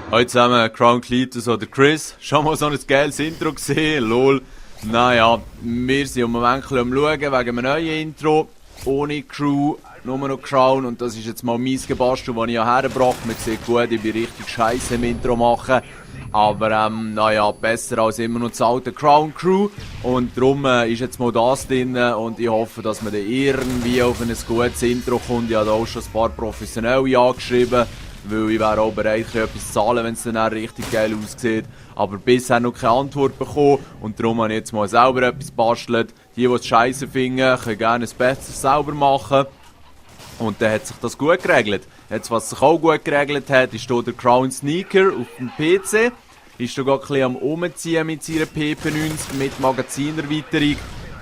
Heute zusammen Crown Cletus oder Chris. Schon mal so ein geiles Intro gesehen, lol. Naja, wir sind im Moment ein bisschen am Schauen wegen einem neuen Intro. Ohne Crew, nur noch Crown. Und das ist jetzt mal mein Gebastel, das ich hierher hergebracht habe. Man sieht gut, ich bin richtig scheiße im Intro machen. Aber naja, besser als immer noch das alte Crown Crew. Und darum ist jetzt mal das drin. Und ich hoffe, dass man dann irgendwie auf ein gutes Intro kommt. Ich habe auch schon ein paar Professionelle angeschrieben. Weil ich wäre auch bereit, etwas zu zahlen, wenn es dann auch richtig geil aussieht. Aber bisher noch keine Antwort bekommen. Und darum habe ich jetzt mal selber etwas gebastelt. Die es scheiße finden, können gerne es besser selber machen. Und dann hat sich das gut geregelt. Jetzt, was sich auch gut geregelt hat, ist hier der Crown Sneaker auf dem PC. Ist hier gerade ein bisschen am Umziehen mit seiner PP90 mit Magazinerweiterung.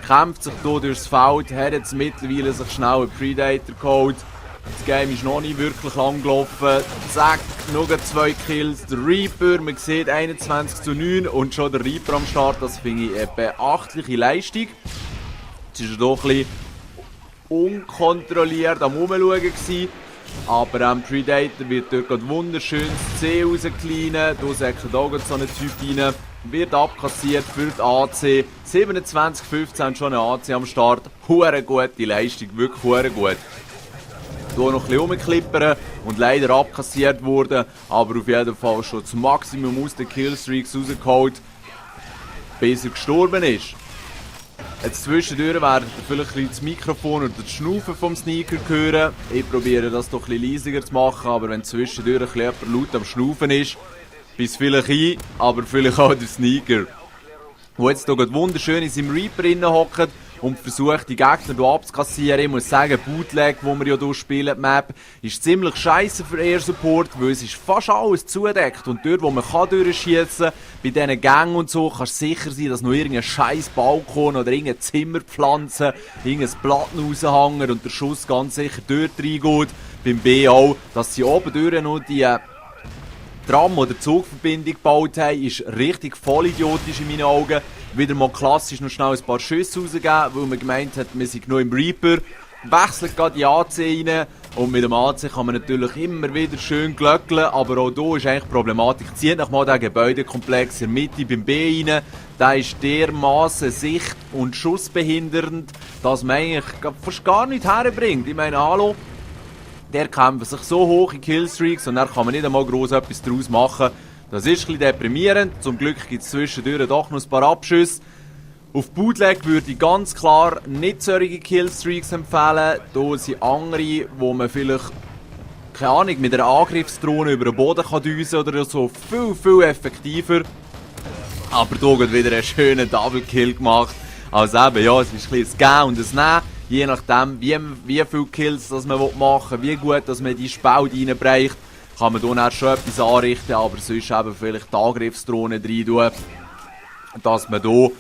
Kämpft sich hier durchs Feld, hat jetzt mittlerweile sich schnell einen Predator geholt. Das Game ist noch nicht wirklich lang gelaufen. Zack, noch 2 Kills. Der Reaper, man sieht 21:9 und schon der Reaper am Start. Das finde ich eine beachtliche Leistung. Jetzt war er doch ein bisschen unkontrolliert am Rumschauen gewesen. Aber Predator wird dort gerade wunderschön das C rausgekleint. Da säckelt auch so ein Typ rein. Wird abkassiert für die AC. 27:15 schon eine AC am Start. Hure gute Leistung, wirklich hure gut. Hier noch ein bisschen rumklippern und leider abkassiert worden, aber auf jeden Fall schon das Maximum aus den Killstreaks rausgeholt, bis er gestorben ist. Jetzt zwischendurch werdet ihr vielleicht ein bisschen das Mikrofon oder das Schnaufen vom Sneaker hören. Ich probiere das doch ein bisschen leisiger zu machen, aber wenn zwischendurch ein bisschen jemand laut am Schnaufen ist, bis vielleicht ich, aber vielleicht auch der Sneaker. Der jetzt hier wunderschön in seinem Reaper drin hockt und versucht, die Gegner hier abzukassieren. Ich muss sagen, Bootleg, wo wir ja hier spielen, die Map, ist ziemlich scheiße für Air Support, weil es ist fast alles zudeckt. Und dort, wo man durchschießen kann, bei diesen Gängen und so, kannst du sicher sein, dass noch irgendein scheiß Balkon oder irgendeine Zimmerpflanze, irgendein Platten raushängen und der Schuss ganz sicher dort reingeht. Beim B auch, dass sie oben durch noch die Tram- oder Zugverbindung gebaut haben, ist richtig voll idiotisch in meinen Augen. Wieder mal klassisch noch schnell ein paar Schüsse rausgegeben, weil man gemeint hat, wir sind noch im Reaper. Wechselt gerade die AC rein und mit dem AC kann man natürlich immer wieder schön glöckeln, aber auch hier ist eigentlich die Problematik. Zieht noch mal den Gebäudekomplex in der Mitte beim B rein. Der ist dermaßen sicht- und schussbehindernd, dass man eigentlich fast gar nichts herbringt. Ich meine, hallo, der kämpft sich so hoch in Killstreaks und dann kann man nicht einmal gross etwas daraus machen. Das ist ein bisschen deprimierend. Zum Glück gibt es zwischendurch doch noch ein paar Abschüsse. Auf Bootleg würde ich ganz klar nicht solche Killstreaks empfehlen. Da sind andere, wo man vielleicht, keine Ahnung, mit einer Angriffsdrohne über den Boden kann düsen oder so, viel effektiver. Aber hier wird wieder einen schönen Double-Kill gemacht. Also eben, ja, es ist ein bisschen ein Gehen und ein Nehmen. Je nachdem, wie viele Kills das man machen will, wie gut dass man die Spalt reinbreicht, kann man hier schon etwas anrichten, aber sonst eben vielleicht die Angriffsdrohne rein tun, dass man hier ein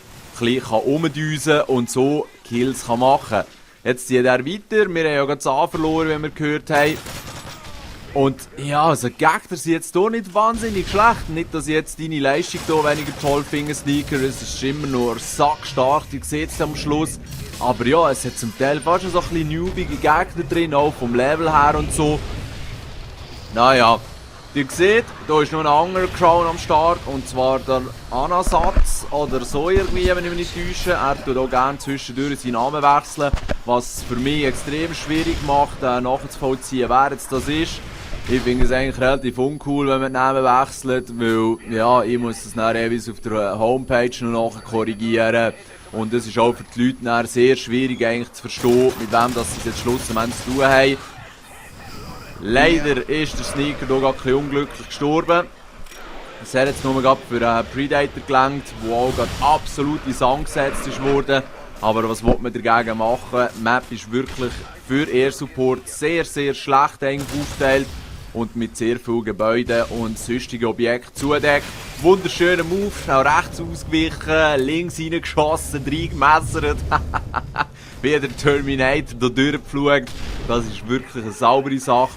bisschen rumdüsen und so Kills machen kann. Jetzt zieht er weiter, wir haben ja gerade das A verloren, wie wir gehört haben. Und ja, also die Gegner sind jetzt hier nicht wahnsinnig schlecht. Nicht, dass ich jetzt deine Leistung hier weniger toll finde, Sneaker. Es ist immer nur sackstark, ihr seht es am Schluss. Aber ja, es hat zum Teil fast schon so ein bisschen newbige Gegner drin, auch vom Level her und so. Naja, ihr seht, da ist noch ein anderer Crown am Start, und zwar der Anasatz oder so irgendwie, wenn ich mich nicht täusche. Er tut auch gerne zwischendurch seinen Namen wechseln, was für mich extrem schwierig macht, nachzuvollziehen, wer jetzt das ist. Ich finde es eigentlich relativ uncool, wenn man den Namen wechselt, weil ja, ich muss das dann ewig auf der Homepage noch nachher korrigieren. Und es ist auch für die Leute dann sehr schwierig eigentlich zu verstehen, mit wem das sie jetzt schlussendlich zu tun haben. Leider ist der Sneaker hier gerade ein bisschen unglücklich gestorben. Es hat jetzt nur gerade für einen Predator gelangt, der auch gerade absolut in Sand gesetzt wurde. Aber was will man dagegen machen? Die Map ist wirklich für Air Support sehr, sehr schlecht aufgeteilt und mit sehr vielen Gebäuden und sonstigen Objekten zudeckt. Wunderschöner Move, schnell rechts ausgewichen, links reingeschossen, reingemessert. Wie der Terminator da durchgeflogen. Das ist wirklich eine saubere Sache.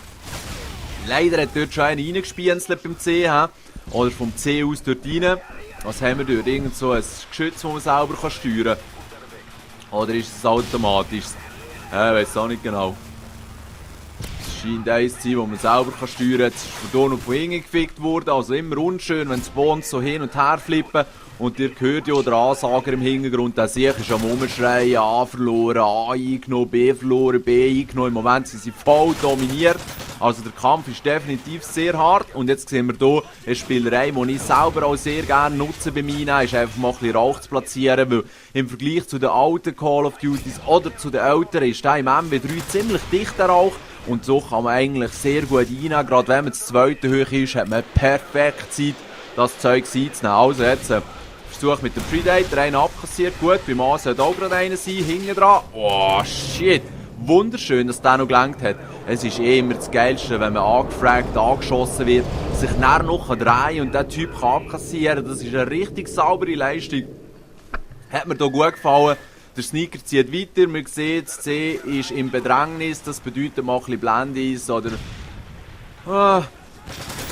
Leider hat dort schon einer reingespienzelt beim C. Oder vom C aus dort rein. Was haben wir dort? Irgend so ein Geschütz, das man selber steuern kann. Oder ist es automatisch? Ich weiß es auch nicht genau. scheint eins zu sein, das man selber steuern kann. Jetzt ist von hier und von hinten gefickt worden, also immer unschön, wenn die Spawns so hin und her flippen. Und ihr hört ja den Ansager im Hintergrund, der sich ist am Rumschreien, A verloren, A eingenommen, B verloren, B eingenommen. Im Moment sind sie voll dominiert. Also der Kampf ist definitiv sehr hart. Und jetzt sehen wir hier eine Spielerei, die ich selber auch sehr gerne nutze bei mir, ist einfach mal ein bisschen Rauch zu platzieren, weil im Vergleich zu den alten Call of Duties oder zu den älteren ist der im MW3 ziemlich dichter Rauch. Und so kann man eigentlich sehr gut rein. Gerade wenn man das zweite hoch ist, hat man perfekt Zeit, das Zeug einzunehmen. Also jetzt Versuch mit dem Predator, einen abkassiert, gut, beim A sollte auch gerade einer sein, hinten dran. Oh shit, wunderschön, dass der noch gelangt hat. Es ist eh immer das Geilste, wenn man angefragt, angeschossen wird, sich dann noch drehen und den Typ kann abkassieren. Das ist eine richtig saubere Leistung. Hat mir hier gut gefallen. Der Sneaker zieht weiter, man sieht, das C ist im Bedrängnis, das bedeutet mal ein bisschen Blendis oder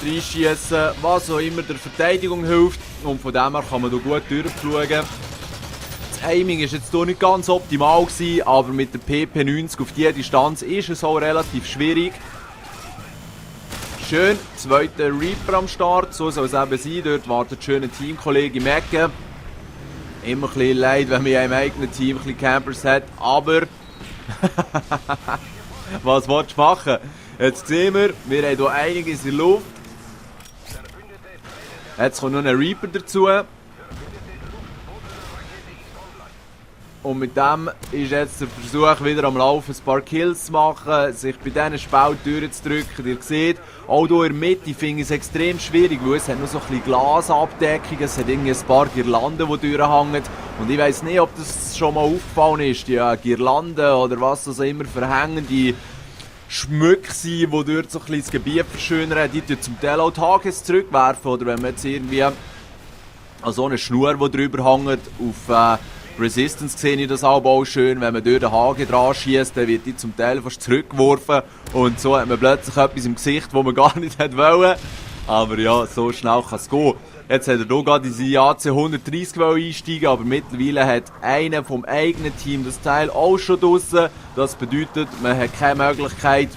reinschießen, was auch immer der Verteidigung hilft. Und von dem her kann man hier gut durchschauen. Das Aiming war jetzt hier nicht ganz optimal gewesen, aber mit der PP90 auf diese Distanz ist es auch relativ schwierig. Schön, zweiter Reaper am Start, so soll es eben sein. Dort wartet schön ein Teamkollege im Ecken. Immer ein bisschen leid, wenn man ja im eigenen Team ein bisschen Campers hat, aber was willst du machen? Jetzt sehen wir haben hier einiges in der Luft. Jetzt kommt noch ein Reaper dazu. Und mit dem ist jetzt der Versuch wieder am Laufen, ein paar Kills zu machen, sich bei diesen Spalt durchzudrücken. Ihr seht, auch hier in der Mitte finde ich es extrem schwierig, weil es hat noch so ein bisschen Glasabdeckung, es hat irgendwie ein paar Girlanden, die durchhängen. Und ich weiss nicht, ob das schon mal aufgefallen ist, die Girlanden oder was das immer für hängende Schmücke sind, die dort so ein bisschen das Gebiet verschönern. Die tun zum Teil auch Tages zurückwerfen, oder wenn man jetzt irgendwie an so eine Schnur, die drüber hängt, auf Resistance sehe ich das auch schön, wenn man durch den Haken dran schießt, dann wird die zum Teil fast zurückgeworfen und so hat man plötzlich etwas im Gesicht, das man gar nicht hätte wollen. Aber ja, so schnell kann es gehen. Jetzt hat er hier gerade in seine AC 130 einsteigen, aber mittlerweile hat einer vom eigenen Team das Teil auch schon draussen. Das bedeutet, man hat keine Möglichkeit.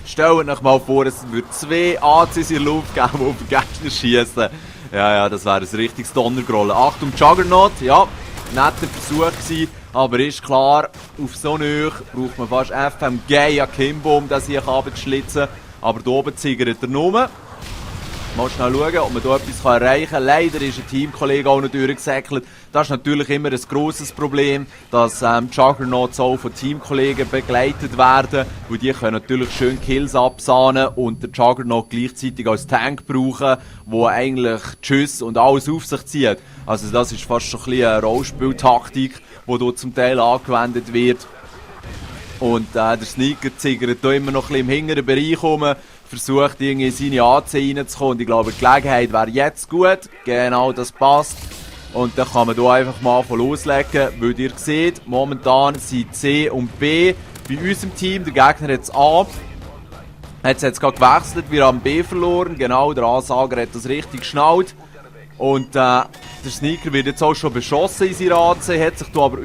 Stellt euch mal vor, es würde 2 ACs in der Luft geben, die auf den Gegner schießen. Ja, das wäre ein richtiges Donnergrollen. Achtung, Juggernaut, ja. Netter Versuch gewesen, aber ist klar, auf so Nähe braucht man fast FMG Akimbo, um das hier runterzuschlitzen. Aber hier oben ziggert er nur. Mal schnell schauen, ob man hier etwas erreichen kann. Leider ist ein Teamkollege auch noch durchgesäckelt. Das ist natürlich immer ein grosses Problem, dass Juggernauts auch von Teamkollegen begleitet werden, weil die können natürlich schön Kills absahnen und der Juggernaut gleichzeitig als Tank brauchen, wo eigentlich Tschüss und alles auf sich zieht. Also das ist fast schon ein bisschen eine Rollspieltaktik, die hier zum Teil angewendet wird. Und der Sneaker ziggert hier immer noch ein bisschen im hinteren Bereich rum, versucht irgendwie in seine AC reinzukommen. Und ich glaube, die Gelegenheit wäre jetzt gut. Genau, das passt. Und dann kann man hier einfach mal von loslegen, weil ihr seht, momentan sind C und B bei unserem Team. Der Gegner hat es A. Hat es jetzt gerade gewechselt, wir haben B verloren. Genau, der Ansager hat das richtig geschnallt. Und der Sneaker wird jetzt auch schon beschossen in seiner AC, hat sich da aber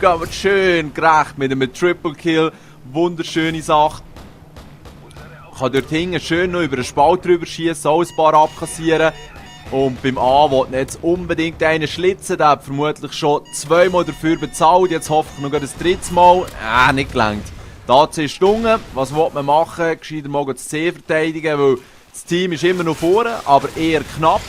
ganz schön gerecht mit einem Triple Kill. Wunderschöne Sache. Kann dort hinten schön noch über den Spalt drüber schießen, auch ein paar abkassieren. Und beim A will jetzt unbedingt einen schlitzen, der hat vermutlich schon 2-mal dafür bezahlt, jetzt hoffe ich noch ein drittes Mal. Nicht gelangt. Die AC ist unten, was will man machen? Gescheiter mal das C verteidigen, weil das Team ist immer noch vorne, aber eher knapp.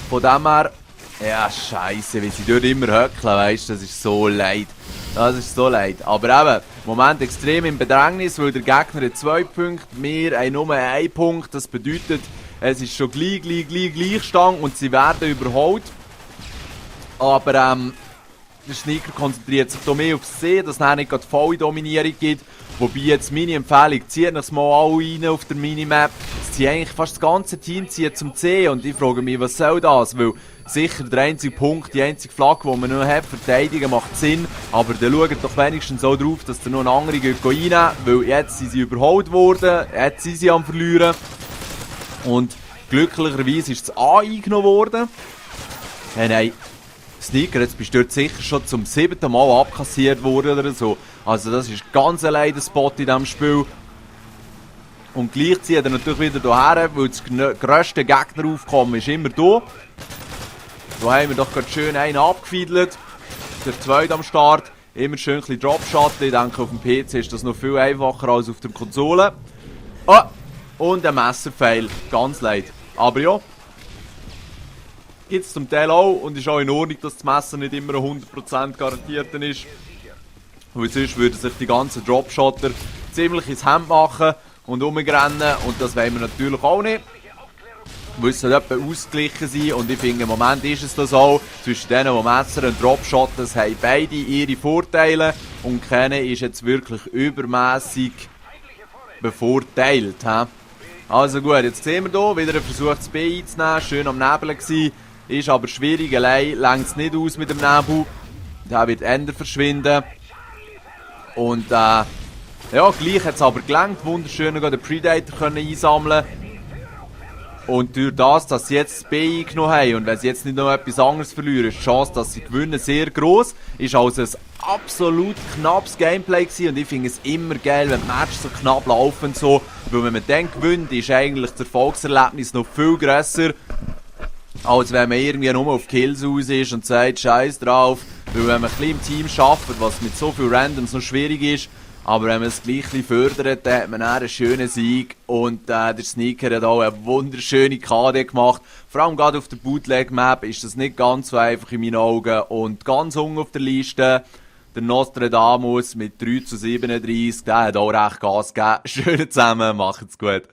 Von dem her, ja scheisse, wie sie dort immer höckeln, weißt du, das ist so leid. Das ist so leid. Aber eben, im Moment extrem im Bedrängnis, weil der Gegner hat 2 Punkte, wir haben nur 1 Punkt. Das bedeutet, es ist schon Gleichstand und sie werden überholt. Aber der Sneaker konzentriert sich hier mehr aufs C, dass es nicht gerade volle Dominierung gibt. Wobei jetzt meine Empfehlung, zieht das mal alle rein auf der Minimap. Es zieht eigentlich fast das ganze Team zieht zum C und ich frage mich, was soll das? Weil sicher der einzige Punkt, die einzige Flagge, die man noch hat, verteidigen, macht Sinn. Aber dann schaut doch wenigstens so drauf, dass da noch eine andere reinnehmen, weil jetzt sind sie überholt worden, jetzt sind sie am Verlieren. Und glücklicherweise ist das A eingenommen worden. Nein. Sneaker, jetzt bist du dort sicher schon zum 7. Mal abkassiert worden oder so. Also das ist ganz allein der Spot in diesem Spiel. Und gleich zieht er natürlich wieder hierher, weil das grösste Gegneraufkommen ist immer da. Da haben wir doch gerade schön einen abgefiedelt. Der zweite am Start. Immer schön ein bisschen Dropshot. Ich denke, auf dem PC ist das noch viel einfacher als auf der Konsole. Ah! Und ein Messerfail. Ganz leid. Aber ja. Gibt es zum Teil auch. Und ist auch in Ordnung, dass das Messer nicht immer 100% garantiert ist. Weil sonst würden sich die ganzen Dropshotter ziemlich ins Hemd machen und rumrennen. Und das wollen wir natürlich auch nicht. Weil es halt etwa ausgeglichen sein. Und ich finde, im Moment ist es das auch. Zwischen denen, die Messer und Dropshotten haben beide ihre Vorteile. Und keiner ist jetzt wirklich übermäßig bevorteilt. He? Also gut, jetzt sehen wir hier wieder einen Versuch, das B einzunehmen. Schön am Nebel gewesen. Ist aber schwierig. Allein längt es nicht aus mit dem Nebel. Der wird ändern verschwinden. Und ja, gleich hat es aber gelangt. Wunderschön den Predator können einsammeln. Und durch das, dass sie jetzt das B eingenommen haben und wenn sie jetzt nicht noch etwas anderes verlieren, ist die Chance, dass sie gewinnen, sehr gross. Ist also ein absolut knappes Gameplay gewesen und ich finde es immer geil, wenn die Matches so knapp laufen. So, weil wenn man dann gewinnt, ist eigentlich das Erfolgserlebnis noch viel grösser, als wenn man irgendwie nur auf Kills aus ist und sagt, scheiß drauf. Weil wenn man ein bisschen im Team arbeitet, was mit so viel Randoms noch schwierig ist, aber wenn man es gleich fördert, dann hat man einen schönen Sieg. Und der Sneaker hat auch eine wunderschöne KD gemacht. Vor allem gerade auf der Bootleg-Map ist das nicht ganz so einfach in meinen Augen. Und ganz unten auf der Liste, der Nostradamus mit 3:37, der hat auch recht Gas gegeben. Schön zusammen, macht's gut.